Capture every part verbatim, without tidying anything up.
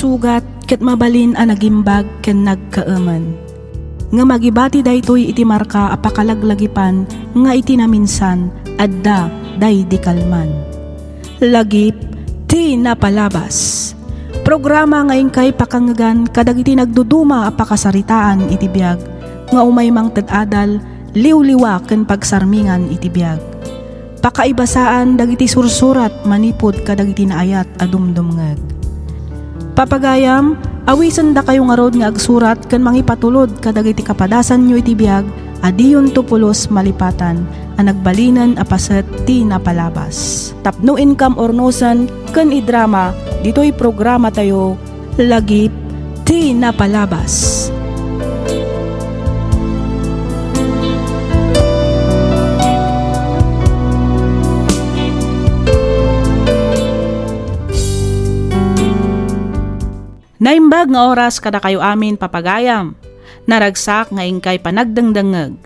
sugat ket mabalin a nagimbag ken nagkaemen. Ngem agibati daytoy iti marka a pakalaglagipan nga iti naminsan, adda daydi kalman. Lagip ti napalabas. Programa nga inkay pakangngegan kadagiti nagduduma a pakasaritaan iti biag nga umay mangted adal, liwliwa ken pagsarmingan iti biag. Pakaibasaan dagiti sursurat manipud kadagiti naayat a dumdumngeg. Papagayam, awisendakayo ngarud nga agsurat ken mangipatulod kadagiti kapadasanyo iti biag a diyonto pulos malipatan a nagbalinen a paset ti napalabas. Tapno inkam urnosen ken idrama ditoy programatayo, Lagip ti Napalabas. Naimbag nga oras kadakayo amin, papagayam. Naragsak nga inkay panagdengdengngeg.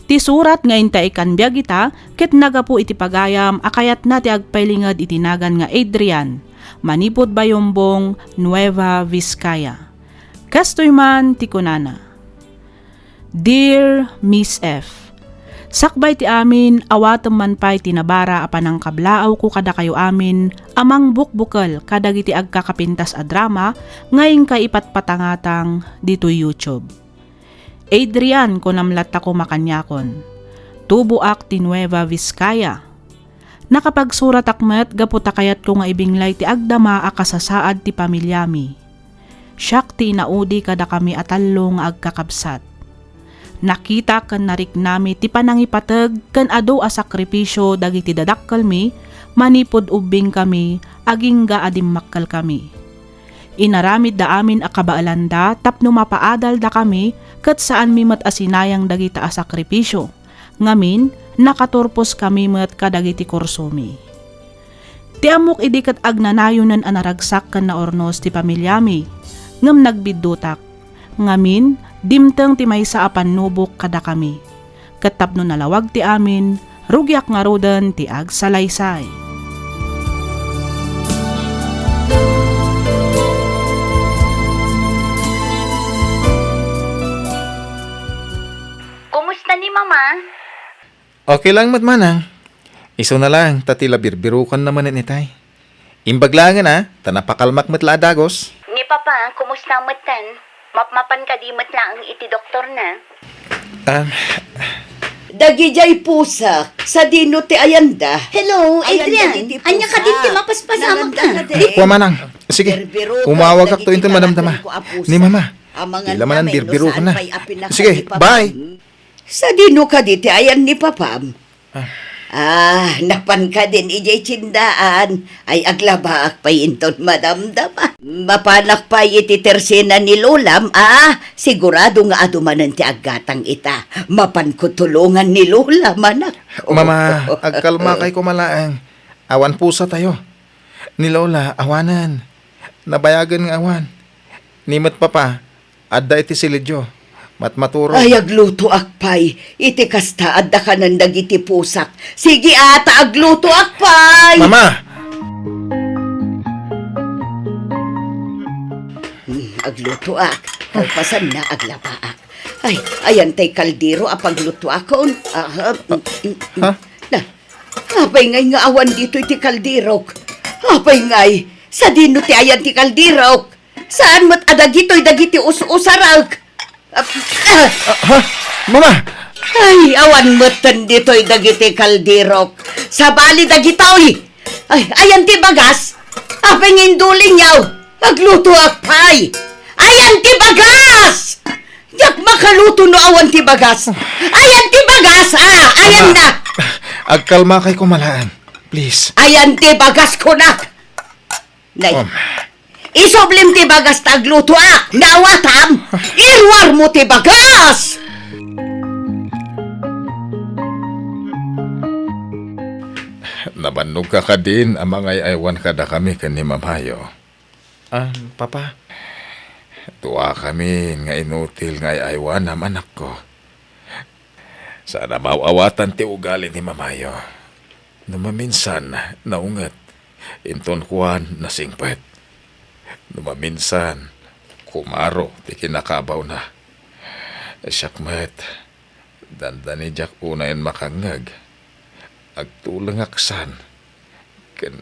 Ti surat nga intay ikkan biag ita ket nagapu iti pagayam a kayatna ti agpailinged iti nagan nga Adrian, manipud Bayombong, Nueva Vizcaya. Kastoy man ti kunana, Dear Miss F, sakbay ti amin, awatem man pay ti nabara a panangkablaawko kadakayo amin a mangbukbukel kadagiti agkakapintas a drama nga inkay ipatpatangatang ditoy YouTube. Adrian, kunam latta koma kaniakon. Tuboak ti Nueva Vizcaya. Nakapagsuratak met gapu ta kayatko nga ibinglay ti agdama a kasasaad ti pamiliami. Siak ti inaudi kadakami a tallo nga agkakabsat. Nakita ken nariknami ti panangipateg ken adu a sakripisio dagiti dadakkelmi manipud ubbingkami agingga a dimmakkelkami. Inaramidda amin a kabaelanda tapno mapaadaldakami ket saanmi met a sinayang dagita a sakripisio. Ngamin, nakaturposkami met kadagiti kursomi. Ti ammok idi ket agnanayonen a naragsak ken naurnos ti pamiliami, ngem nagbiddutak. Ngamin, dimteng ti maysa a pannubok kadakami. Ket tapno nalawag ti amin, rugiak ngaruden ti agsalaysay. Kumusta ni Mama? Okay lang met, Manang. Isuna lang ta ti la birbirukanna manen itay. Imbag laengen a, ta napakalmak met la a dagus. Ni Papa, kumusta metten? Mapmapan kadi met laeng iti doktorna? Ah. Dagidiay pusak, sadino ti ayanda? Hello, Adrian. Ania kadin ti mapaspasamok na? Kua, Manang. Sige, umawagakto inton madamdama. Ni Mama, ila manen birbirukanna. Sige, bye. Sadino kadi ti ayan ni Papam? Ah. Ah, napan kadin idiay tiendaan. Ay, aglabaak pay inton madamdama. Mapanak pay iti tersena ni Lolam, ah, sigurado nga adu manen ti aggatang ita. Mapanko tulongan ni Lolam, anak. Mama, agkalmakay koma laeng. Awan pusatayo. Ni Lola, awanen. Nabayagen nga awan. Ni met Papa, adda iti silidyo. Matmaturog. Ay, aglutoak pay. Iti kasta, adda kanen dagiti pusak. Sige, ata, aglutoak pay. Mama! Hmm, aglutoak. Kalpasanna, aglabaak. Ay, ayan tay kaldero a paglutoakon. Ah, ah, mm, mm, mm. Ha? Na, Apay ngay nga awan ditoy ti kalderok? Apay ngay, sadino ti ayan ti kalderok? Saan met a dagitoy dagiti us-usarek? Ah, ah. Ah, ha? Mama! Ay, awan metten ditoy dagiti kalderok. Sabali dagitoy. Ay, ayan ti bagas? Apay nga indulinyaw? Aglutoak pay. Ayan ti bagas! Diak makaluto no awan ti bagas. Ayan ti bagas, ah, ayan na. Agkalmakay koma laeng, please. Ayan ti bagas, kunak. Nay, isublim ti bagas ta aglutoak. Naawatam? Iruarmo ti bagas! Nabannogka kadin a mangay-aywan kadakami ken ni Mamayo? Ah, Papa? Duakami nga inutil nga ay-aywanam, anakko. Saan a maaw-awatan ti ugali ni Mamayo. No maminsan, naunget. Inton kuan, nasingpet. No maminsan, kumaro ti kinakabawna. Siak met, dandani diak unayen makangngeg. Agtulengak san. Ken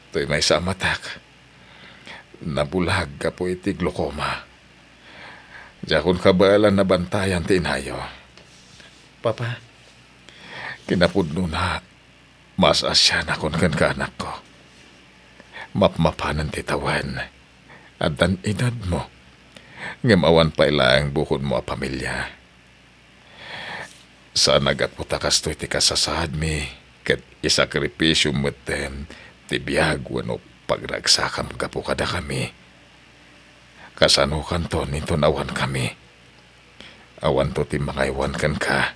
toy maysa a matak, nabulag gapu iti glaucoma. Diakon kabaelan a bantayan ti inayo. Papa, kinapudnona, maas-asianakon kenka, anakko. Mapmapanen ti tawen. Addan edadmo, ngem awan pay laeng bukodmo a pamilia. Saan a gapu ta kastoy ti kasasaadmi ket isakripisiom metten ti biag wenno pagragsakam gapu kadakami. Kasanokanton inton awankami? Awanto ti mangaywan kenka.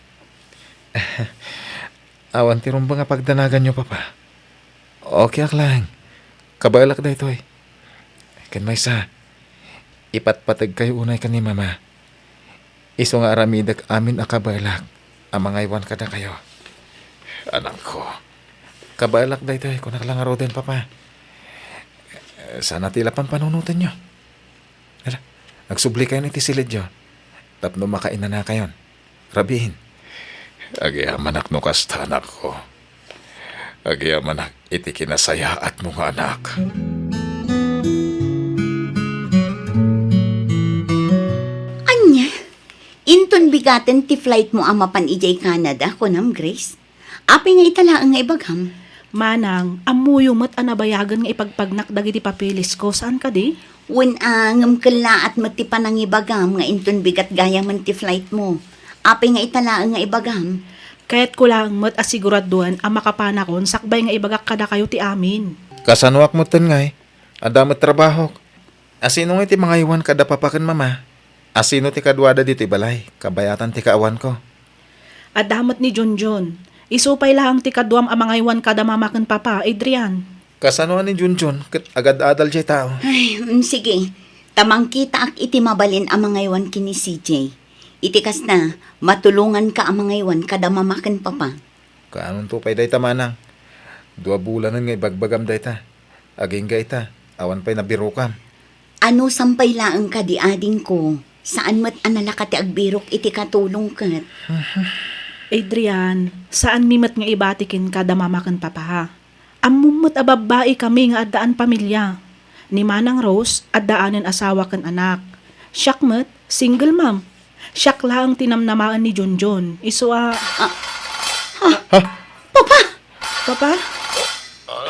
Awan ti rumbeng a pagdanaganyo, Papa. Okay ak laeng. Kabaelak daytoy. Ken maysa, ipatpategkayo unay ken ni Mama. Isu nga aramidek amin a kabaelak a mangaywan kadakayo. Anakko. Kabaelak daytoy, kunak la ngaruden, Papa. Saan a ti la pampanunotenyo. Ala, agsubli kayon iti silidyo tapno makainanakayon. Rabiin. Agyamanak no kasta, anakko. Agyamanak iti kinasayaatmo nga anak. Ania? Inton bigaten ti flightmo a mapan idiay Canada, kunam, Grace? Apay nga ita laeng nga ibagam? Manang, ammoyo met a nabayagen nga ipagpagnak dagiti papelesko, saan kadi? Wen a, ngem kellaat met ti panangibagam nga inton bigat gayamen ti flightmo. Apay nga ita laeng nga ibagam? Kayatko laeng met a siguraduen a makapanakon sakbay nga ibagak kadakayo ti amin. Kasanoak metten ngay? Adda met trabahok. Asino ngay ti mangaywan kada Papa ken Mama? Asino ti kaduada ditoy balay? Kabayatan ti kaawanko. Adda met ni Junjun. Isu pay laeng ti kaduam a mangaywan kada Mama ken Papa, Adrian. Kasano a ni Junjun ket agad-adal diay tao? Ay, mm, sige. Ta mangkitaak iti mabalin a mangaywan ken ni C J. Iti kasta, matulonganka a mangaywan kada Mama ken Papa. Kaanonto pay dayta, Manang? Dua bulanen nga ibagbagam dayta. Agingga ita, awan pay nabirokam. Anusam pay laeng kadi, adingko, saan met a nalaka ti agbirok iti katulong ket. Adrian, saanmi met nga ibati kenka da Mama ken Papa. Ammom met a babbaikami nga addaan pamilia. Ni Manang Rose, addaanen asawa ken anak. Siak met, single mom. Siak laeng ti namnamaen ni Junjun. Isu a... Ah. Ah. Papa! Papa?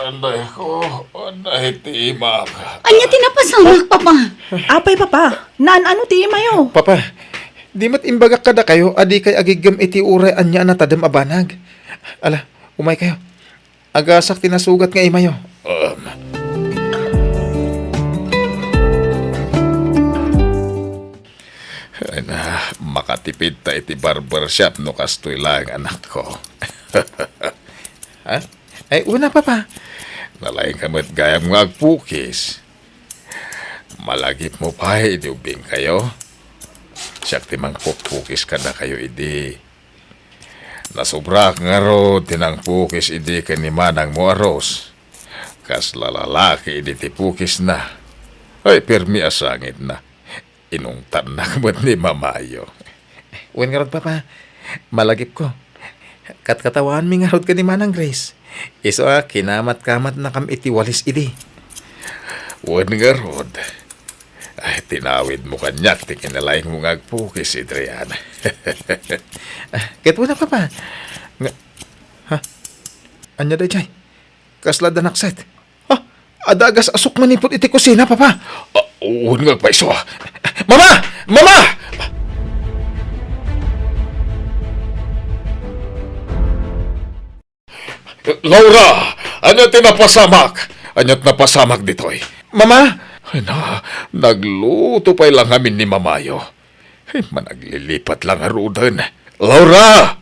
Anay ko, anay ti imak. Ania ti napasamak, Papa? Apay, Papa? Naan-ano ti imayo? Papa, di met imbagak kadakayo a dikay agiggem iti uray ania a natadem a banag. Ala, umaykayo. Agasak ti nasugat nga imayo. Um. Ay na, makatipid ta iti barber shop no kastoy laeng, anakko. Ha? Ay, una, Papa. Nalaingka met gayam nga agpukis. Malagipmo pay idi ubbingkayo. Siak ti mangpukpukis kadakayo idi. Nasobraak ngarud ti nangpukis idi ken ni manangmo a Rose. Kasla lalaki idi ti pukisna. Ay, permi a sangitna. Inungtannak met ni mamayo. Wen ngarud, Papa, malagipko. Katkatawaanmi ngarud ken ni Manang Grace. Isu a kinamatkamatnakam iti walis idi. Wen ngarud, ay, tinawidmo kaniak ti kinalaingmo nga agpukis, Adrian. Ah, ket wen a, Papa. Nga, ha? Ania daydiay? Kasla adda nakset? Ha? Adda agas-asok manipud iti kusina, Papa. Ah, wen nga agpayso, ah. Mama! Mama! Laura! Ania ti napasamak? Ania ti napasamak ditoy? Mama! Ay na, nagluto pay la ngamin ni mamayo. Ay, managlilipat la ngaruden. Laura!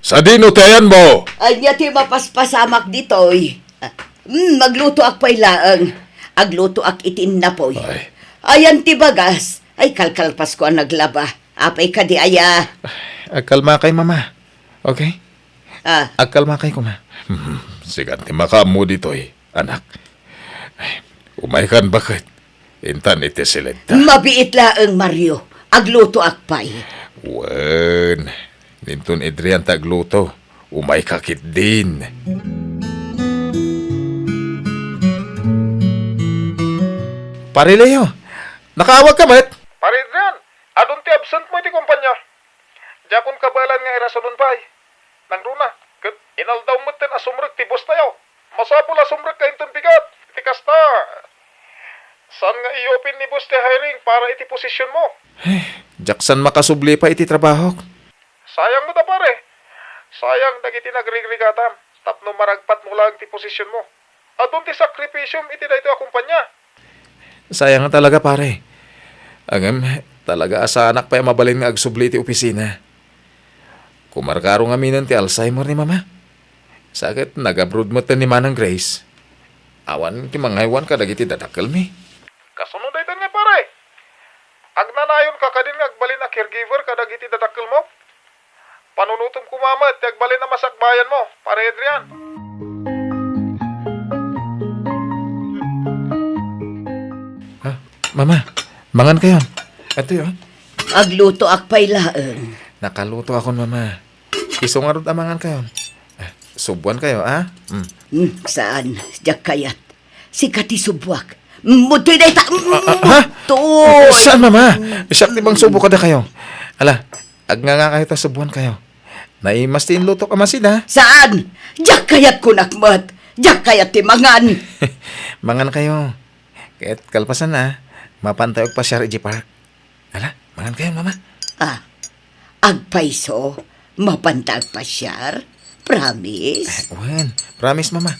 Sadino ti ayanmo? Ania ti mapaspasamak ditoy? Ah, mm, maglutoak pay laeng. Aglutoak iti innapoy. Ay. Ayan ti bagas. Ay, kalkalpasko a naglaba. Apay kadi aya? Agkalmakay, Mama. Okay? Ah. Agkalmakay koma. Hmm, sikan ti makaammo ditoy, anak. Ay, umaykan baket. Intan iti siled ta. Mabiit laeng, Mario. Aglutoak pay. Wen, inton Adrian ta agluto. Umayka ketdin. Pare Leo, nakaawagka met? Pare Adrian, adun ti absent mo iti kumpanya. Diakon kabaelan nga irasonon pay. Nangruna, ket inaldaw metten a sumrek ti boss tayo. Masapul a sumrekka inton bigat. Iti kasta, saan nga i-open ni boss ti hiring para iti position mo. Eh, diak san makasubli pay iti trabahok. Sayang met a, pare. Sayang dagiti nagrigrigatam tapno maragpat mo laeng ti position mo. Adun ti sakripisiom iti daytoy a kumpanya. Sayang talaga, pare. Ngem, talaga a saanak pay a mabalin nga agsubli iti opisina. Kumarkaro ngaminen ti Alzheimer ni Mama. Sa ket nag-abroad met ni Manang Grace. Awan ti mangaywan kadagiti dadakkelmi. Kasano daytan nga, pare? Agnanayon ka kadin nga agbalin a caregiver kadagiti dadakkelmo? Panunotem koma met ti agbalin a masakbayan mo, Pare Adrian. Ah, Mama, mangan kayon. Atoy, oh. Aglutoak pay laeng. Nakalutoakon, Mama. Isu ngarud a mangan kayon. Ah, subuan kayo, ah? Mm. Hmm, saan? Diak kayat. Sika ti subuak. Mudtoy dayta. Ah, ah, ha? Mudtoy. Saan, Mama? Siak ti mangsubok kadakayo. Ala, agnganga kayo ta subuan kayo. Naimas ti inlutok a masida. Saan? Diak kayat, kunak met. Diak kayat ti mangan. Mangan kayo. Ket kalpasan na, mapan tayo agpasiar idiay park. Ala, mangan kayo, Mama. Ah, agpayso, mapanta agpasiar? Promise? Eh, wen, promise, Mama.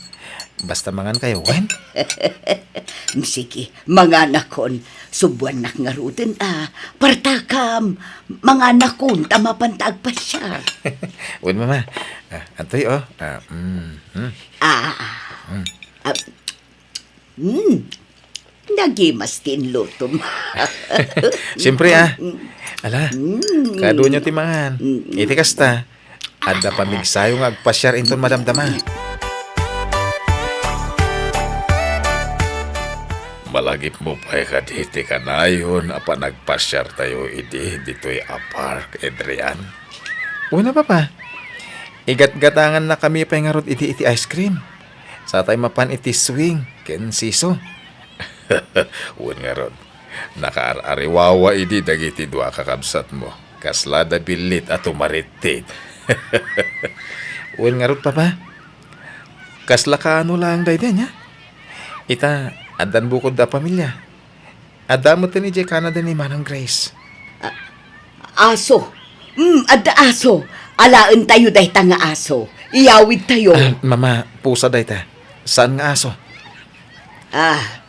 Basta mangan kayo, wen? Sige, manganakon. Subuannak ngaruden, ah. Partakam, manganakon, ta mapanta agpasiar. Wen, Mama. Ah, antoy, oh. Ah, mm, mm. Ah, Mm. Hmm. Nagimas ti inlutom. Siyempre, ah. Ala, Mm. Kaduayo ti mangan. Mm. Iti kasta, adda pamigsayo nga agpasiar inton madamdama. Malagipmo pay kadi ti kanayon a panagpasiar tayo idi ditoy a park, Adrian? Una, Papa. Igatgatangannakami pay ngarud idi iti ice cream. Satay mapan iti swing ken seesaw. Wen ngarud, nakaar-ariwawa idi dagiti dua a kakabsatmo. Kaslada billit a tumarittit. Wen ngarud, Papa. Kasla kaano laeng daydi, ania? Ita, addan bukod a pamilia. Adda met idiay Canada ni Manang Grace. A-, aso. Mm, adda aso. Alaentayo dayta nga aso. Iyawidtayo. Ah, Mama, pusa dayta. Saan nga aso? Ah.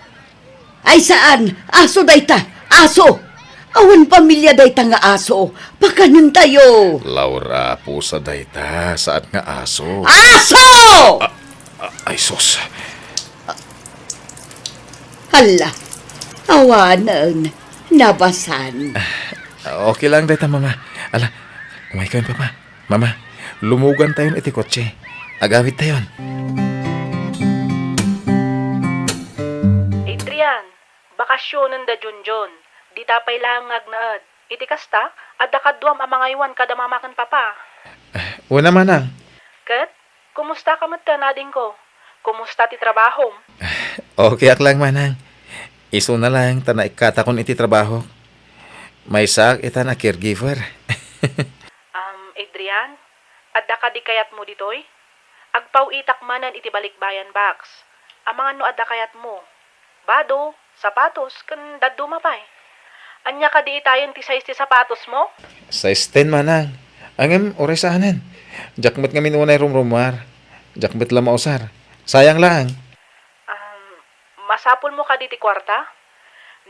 Ay, saan? Aso dayta. Aso. Awan pamilia dayta nga aso. Pakanentayo. Laura, pusa dayta. Saan nga aso? Aso! Ah, ah, ay, sus. Hala, awanen, nabasan. Ah, okay lang dayta, Mama. Ala, umay kayon, Papa. Mama, lumugan tayon iti kotse. Agawid tayon. Adrian, bakasyonen da Junjun. Dita pay laeng nga agnaed. Iti kasta, adda kaduam a mangaywan kada mama ken papa. Ah, una, Manang. Ket? Kumusta ka met, adingko? Kumusta ti trabahom? Okay ak lang, Manang. Isuna lang ta naikkatakon iti trabahok. Maysaak itan a caregiver. Um, Adrian, adda kadi kayatmo ditoy? Agpaw-itak manen iti balikbayan box. Amangan no adda kayatmo. Bado, sapatos, ken dadduma pay. Ania kadi itayen ti size ti sapatosmo? Size ten, Manang. Ngem, uray saanen. Diak met ngamin unay rumrumuar. Diak met la mausar. Sayang laeng. Um, masapulmo kadi ti kuarta?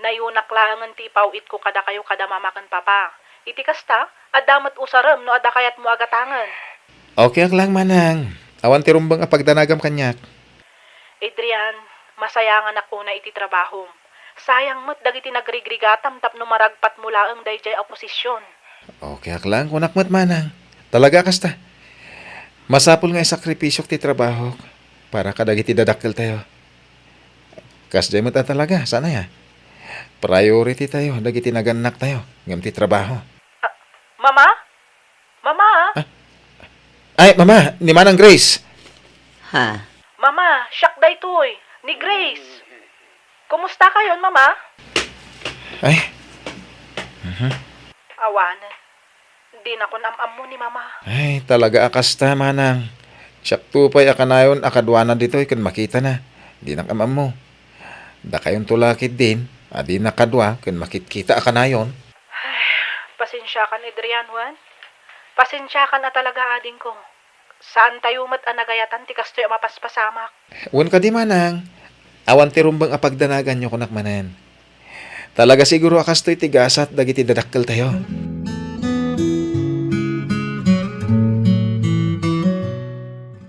Nayunak laengen ti ipaw-itko kadakayo kada mama ken papa. Iti kasta, adda met usarem no adda kayatmo a gatangen. Okay ak lang, Manang. Awan ti rumbeng a pagdanagam kaniak. Adrian, masayanganak unay iti trabahom. Sayang met dagiti nagrigrigatam tapno maragpatmo laeng daydiay a posisyon. Okay ak lang, kunak met, Manang. Talaga a kasta. Masapul nga isakripisiok ti trabahok para kadagiti dadakkeltayo. Kasdiay met a talaga, saan aya? Priority tayo dagiti nagannaktayo ngem ti trabaho. Ah, Mama? Mama? Ah, ay, Mama, ni Manang Grace. Ha? Mama, siak daytoy, ni Grace. Kumusta kayon, Mama? Ay. Mhm. Awan. Dinakon am-ammo ni Mama. Ay, talaga a kasta, Manang. Siakto pay a kanayon a kaduana ditoy ken makitana. Dinak am-ammo. Dakayonto la ketdin a dinak kadua ken makitkita a kanayon. Ay, pasensiakan, Adrian, wen? Pasensiakan a talaga, adingko. Saantayo met a nagayatan ti kastoy a mapaspasamak. Wen kadi, Manang, awan ti rumbeng a pagdanaganyo, kunak manen. Talaga siguro a kastoy ti gasat dagiti dadakkeltayo.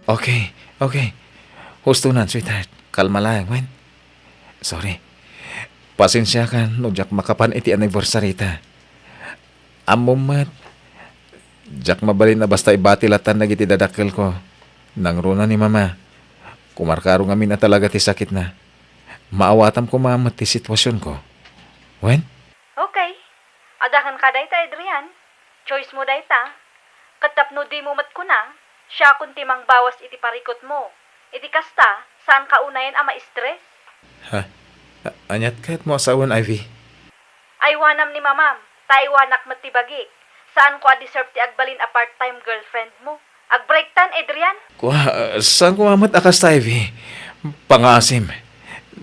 Okay, okay. Hustonan, sweetheart. Kalma laeng, wen? Sorry. Pasensiakan no diak makapan iti anniversary ta. Ammom met, diak mabalin a basta ibati latan dagiti dadakkelko. Nangruna ni Mama, kumarkaro ngamin a talaga ti sakitna. Maawatam koma met ti situasionko. Wen? Okay. Adakan ka dayta, Adrian. Choice mo dayta. Ket tapno dimo met kuna, siakon ti mangbawas iti parikutmo. Iti kasta, saanka unayen a ma-stress. Ha? A-, aniat kayatmo a sawen, Ivy? Aywanam ni Mamam, ta aywanak met ti bagik. Saanko a deserve ti agbalin a part-time girlfriend mo. Agbreaktan, Adrian? Kua, ah, saan ko mamet a kasta, Ivy? Pangaasim.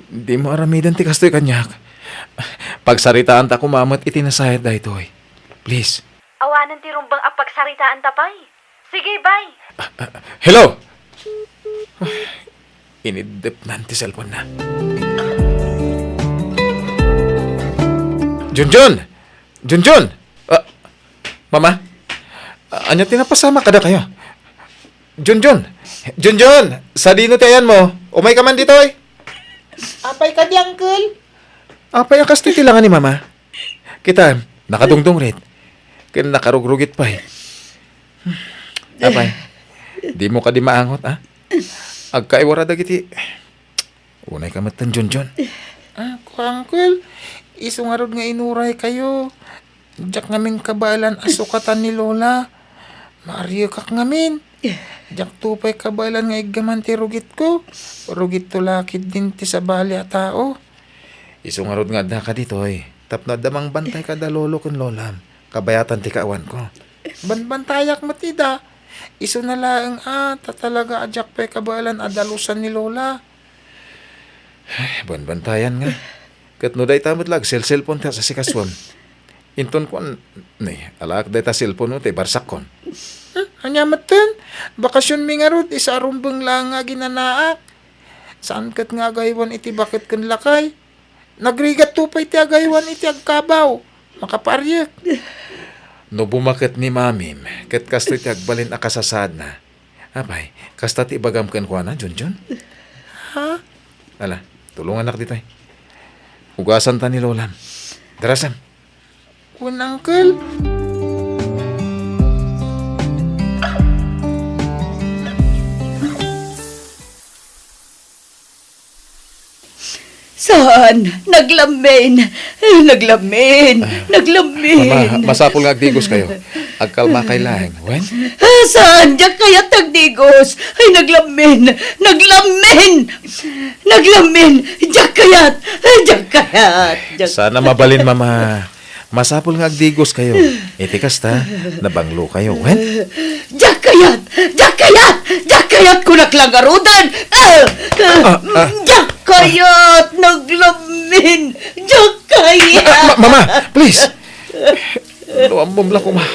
Dimo aramiden ti kastoy kaniak. Pagsaritaanta koma met iti nasayat daytoy. Please. Awanen ti rumbeng a pagsaritaanta pay. Sige, bye. Ah, ah, hello? Iniddepnan ti cellphone na. Junjun! Junjun! Ah, Mama? Ah, ania ti napasamak kadakayo? Junjun! Junjun! Sadino ti ayanmo? Umayka man ditoy! Apay kadi, Uncle? Apay a kastoy ti langa ni Mama? Kitaem, nakadungdungrit. Ken nakarugrugit pay. Apay, dimo kadi maangot, a? Agkaiwara dagiti. Unayka metten, Junjun. Ah, kua, Uncle, isu ngarud nga inuraykayo. Diak ngamin kabaelan a sukatan ni Lola. Maariekak ngamin. Diakto pay kabaelan nga iggaman ti rugitko. Rugitto la ketdin ti sabali a tao. Isu ngarud nga addaka ditoy, tapno adda mangbantay kada lolo ken lolam, kabayatan ti kaawanko. Banbantayak met ida. Isuna laeng a, ta talaga a diak pay kabaelan a dalusan ni Lola. Ay, banbantayan nga. Ket no dayta met la agselselpon ti asasikasoam. Inton kuan, ni, alaak dayta selpon no, ti barsakkon. Hmm, ania metten? Bakasionmi ngarud, isu a rumbeng laeng nga aginanaak. Saan ket nga agaywan iti baket ken lakay? Nagrigatto pay ti agaywan iti agkabaw. Makapaariek. No bumaket ni Mamim, ket kastoy ti agbalin a kasasaadna. Apay, kasta ti ibagam kenkuana, Junjun? Ha? Ala, tulongannak ditoy. Ugasanta ni Lolam. Darasam. Wen, Uncle? Saan? Naglammin! Naglammin! Ah, Naglammin! Mama, masapul nga agdigos kayo. Agkalma kay laeng. Wen? Ah, saan? Diak kayat agdigos! Ay, naglammin! Naglammin! Naglammin! Diak kayat! Ay, diak kayat! Diak Sana mabalin, Mama. Masapul nga agdigos kayo. Iti kasta, nabanglo kayo, wen? Diak kayat! Diak kayat! Diak kayat! Kunak la ngaruden! Ah! Ah, ah. Diak kayat! Naglammin! Diak kayat! Ma-, ma-, Mama, please! No ammom la koma.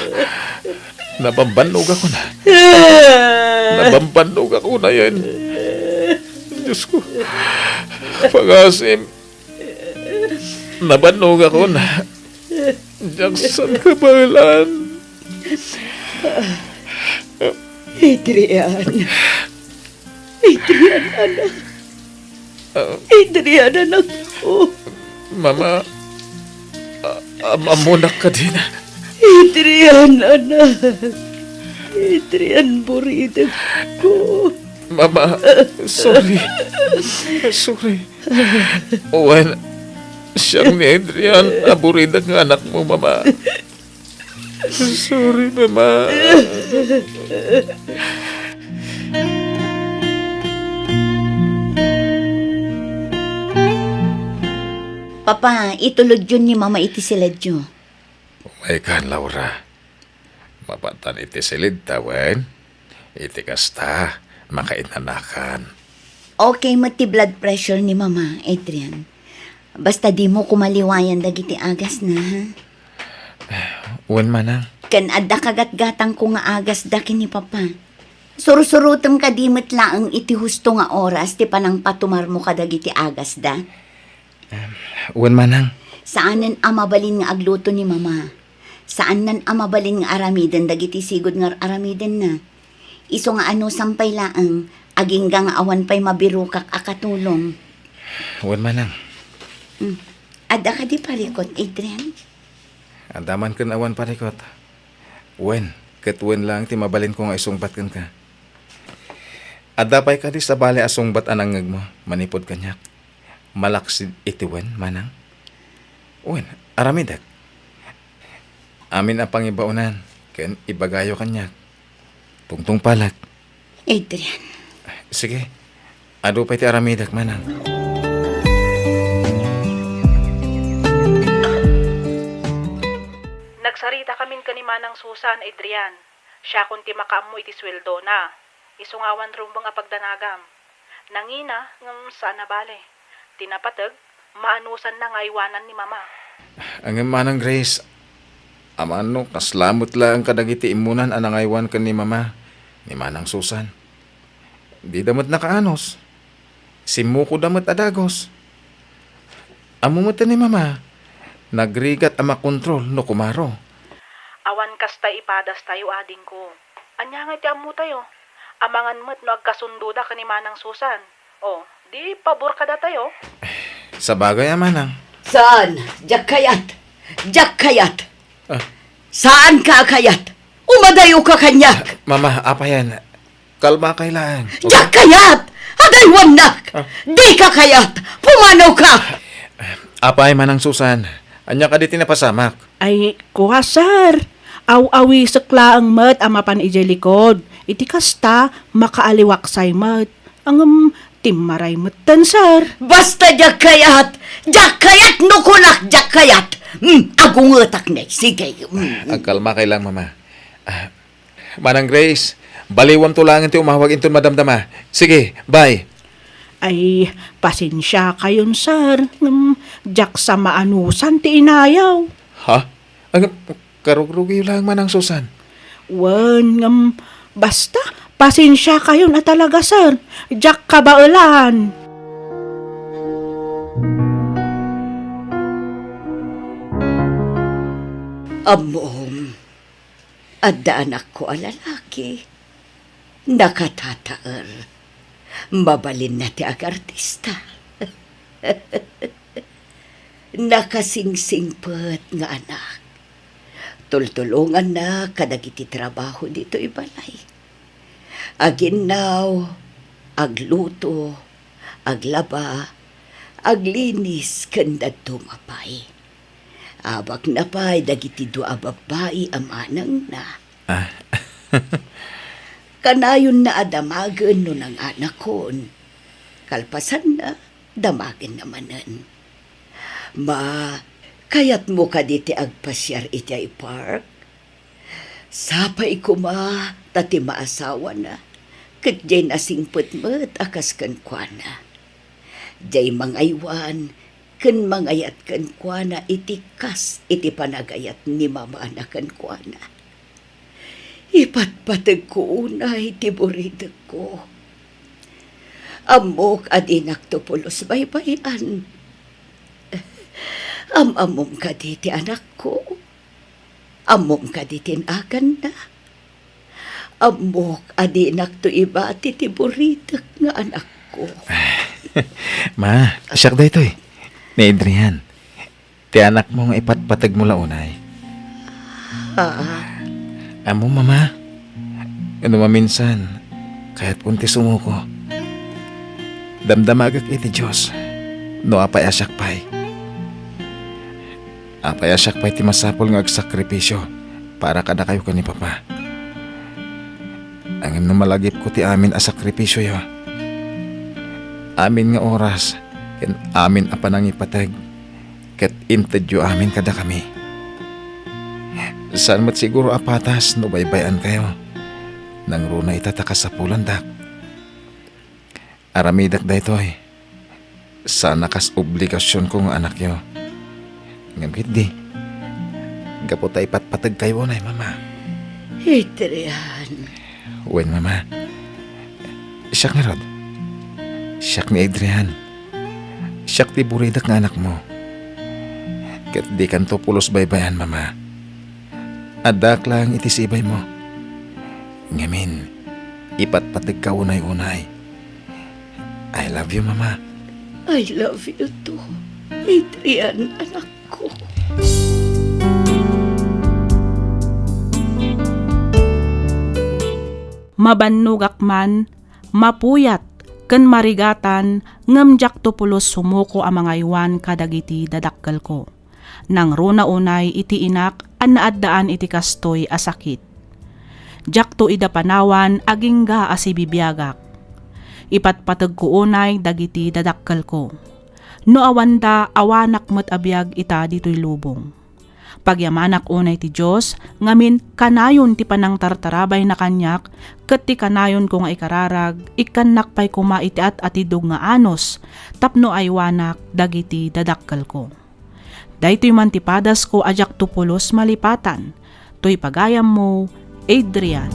Nabambannog ako na. Nabambannog ako na yan. Diyos ko. Pangaasim. Nabannog ako na. Diak san kabaelan. Adrian. Adrian, anak. Ah. Adrian, anak ko. Mama, a-, am-, ammonak kadina. Adrian, anak. Adrian, buridek ko. Mama, sorry. Sorry. Wen, Siak ni Adrian a buridak nga anakmo, Mama. Sorry, Mama. Papa, itulodyon ni Mama iti siledyo. Umaykan, Laura. Mapatan iti silidta, wen? Iti kasta, makainanakan. Okay met ti blood pressure ni Mama, Adrian. Basta dimo koma liwayan dagiti agasna, ha? Wen, manang. Ken adda kagatgatangko nga agasda ken ni Papa. Sursurotem kadi met laeng iti husto nga oras ti panangpatumarmo kadagiti agasda. Wen, manang. Saanen a mabalin nga agluto ni Mama. Saanen a mabalin nga aramiden dagiti sigud nga ar-aramidenna. Isu nga anusam pay laeng, agingga nga awan pay mabirokak a katulong. Wen, manang. Hmm. Adda kadi parikut, Adrian? Adda man ken awan parikut. Wen, ket wen laeng ti mabalinko nga isungbat kenka. Adda pay kadi sabali a sungbat a nangngegmo manipud kaniak? Malaksid iti wen, manang? Wen, aramidek. Amin a pangibaonan ken ibagayo kaniak. Tungtungpalek. Adrian. Sige. Adu pay ti aramidek, manang. Nagsaritakamin ken ni Manang Susan, Adrian. Siakon ti makaammo iti sueldona. Isu nga awan rumbeng a pagdanagam. Nangina, ngem saan a bale. Ti napateg, maanusanna nga aywanan ni Mama. Ngem, Manang Grace, amangan no kasla met laeng kadagiti immunan a nangaywan ken ni Mama, ni Manang Susan. Dida met nakaanus. Simmukoda met a dagus. Ammo met ni Mama, nagrigat a makontrol no kumaro. Awan kasta ipadastayo, adingko. Ania ngay ti ammotayo? Amangan met no agkasundoda ken ni Manang Susan. O, di pabor kadatayo? Sabagay a, manang. Saan, diak kayat. Diak kayat. Ah. Saanka a kayat. Umadayoka kaniak. Mama, apayen. Kalmakay laeng. Diak kayat. Adaywannak. Ah. Dika kayat. Pumanawka. Apay, Manang Susan. Ania kadi ti napasamak? Ay, kua, sir. Aw-awisek laeng met a mapan idiay likod. Iti kasta, makaaliwaksay met. Ngem, timmaray metten, sir. Basta diak kayat! Diak kayat no kunak diak kayat! Hmm, agungetak ne. Sige. Hmm. Agkalmakay lang, Mama. Ah, Manang Grace, baliwanto laeng ti umawag inton madamdama. Sige, bye. Ay, pasensiakayon, sir. Ngem, diak sa maanusan ti inayaw. Ha? Ang, karugrugiyo laeng, Manang Susan. Wen, ngem, basta, pasensiakayon a talaga, sir. Diak kabaelan. Ammom, adda anakko a lalaki. Nakatataer. Mabalinna ti agartista. Nakasingsingpet nga anak. Tultulonganna kadagiti trabaho ditoy balay. Aginnaw, agluto, aglaba, aglinis, ken dadduma pay. Abakna pay dagiti dua a babbai a manangna. Ah. Kanayonna a damagen no nanganakon. Kalpasanna, damagenna manen. Ma, kayatmo kadi ti agpasiar idiay park? Sapay koma ta ti maasawana ket diay nasingpet met a kas kenkuana. Diay mangaywan ken mangayat kenkuana iti kas iti panagayat ni mamana kenkuana. Ipatpategko unay ti buridekko. Ammok a dinakto pulos baybay-an. Am-ammom kadi ti anakko? Ammom kadi ti naganna? Ammok a dinakto ibati ti buridek nga anakko. Ma, siak daytoy. Ni Adrian. Ti anakmo nga ipatpategmo la unay. Aa. Ammom, Mama, no maminsan, kayatkon ti sumuko. Damdamagek iti Dios no apay a siak pay. Apay a siak pay ti masapul nga agsakripisio para kadakayo ken ni Papa? Ngem no malagipko ti amin a sakripisioyo, amin nga oras ken amin a panangipateg, ket intedyo amin kadakami. Saan met siguro a patas no baybay-ankayo. Nangruna ita ta kasapulandak. Aramidek daytoy, saan a kas obligasionko nga anakyo. Ngem ketdi, gapu ta ipatpategkayo unay, Mama. Adrian. Wen, Mama. Siak ngarud. Siak ni Adrian. Siak ti buridek nga anakmo. Ket dikanto pulos baybay-an, Mama. Addaak laeng iti sibaymo. Ngamin, ipatpategka unay-unay. I love you, Mama. I love you too, Adrian, anakko. Mabannogak man, mapuyat, ken marigatan, ngem diakto pulos sumuko a mangaywan kadagiti dadakkelko. Nangruna unay iti inak a naaddaan iti kastoy a sakit. Diakto ida panawan agingga a sibibiagak. Ipatpategko unay dagiti dadakkelko. No awanda, awanak met a biag ita ditoy lubong. Pagyamanak unay ti Dios, ngamin kanayon ti panangtartarabayna kaniak, ket ti kanayonko nga ikararag, ikkannak pay koma iti at-atidog nga anus tapno aywanak dagiti dadakkelko. Daytoy man ti padasko a diakto pulos malipatan. Toy pagayammo, Adrian.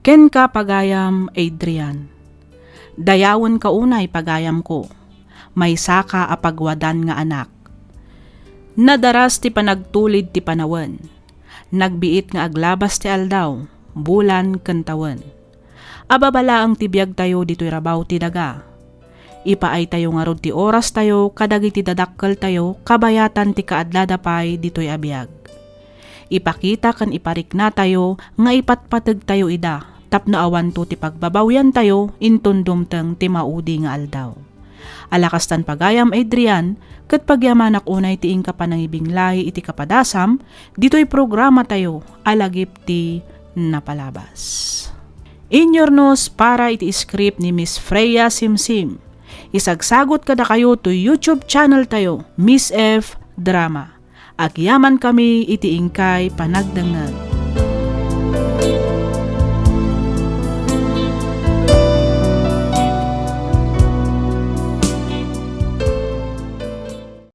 Kenka, pagayam, Adrian. Dayawenka unay, pagayamko. Maysaka a pagwadan nga anak. Nadaras ti panagtulid ti panawen. Nagbiit nga aglabas ti aldaw, bulan, ken tawen. Ababa laeng ti biagtayo ditoy rabaw ti daga. Ipaaytayo ngarud ti orastayo kadagiti dadakkeltayo kabayatan ti kaadlada pay ditoy a biag. Ipakita ken ipariknatayo nga ipatpategtayo ida tapno awanto ti pagbabawiantayo inton dumteng ti maudi nga aldaw. Ala kastan, pagayam Adrian, ket pagyamanak unay ti inka panangibinglay iti kapadasam ditoy programatayo a Lagip ti Napalabas. Inyurnos para iti script ni Miss Freya Simsim. Isagsagot kadakayo toy YouTube channel tayo, Miss F Drama. Agyamankami iti inkay panagdengngeg.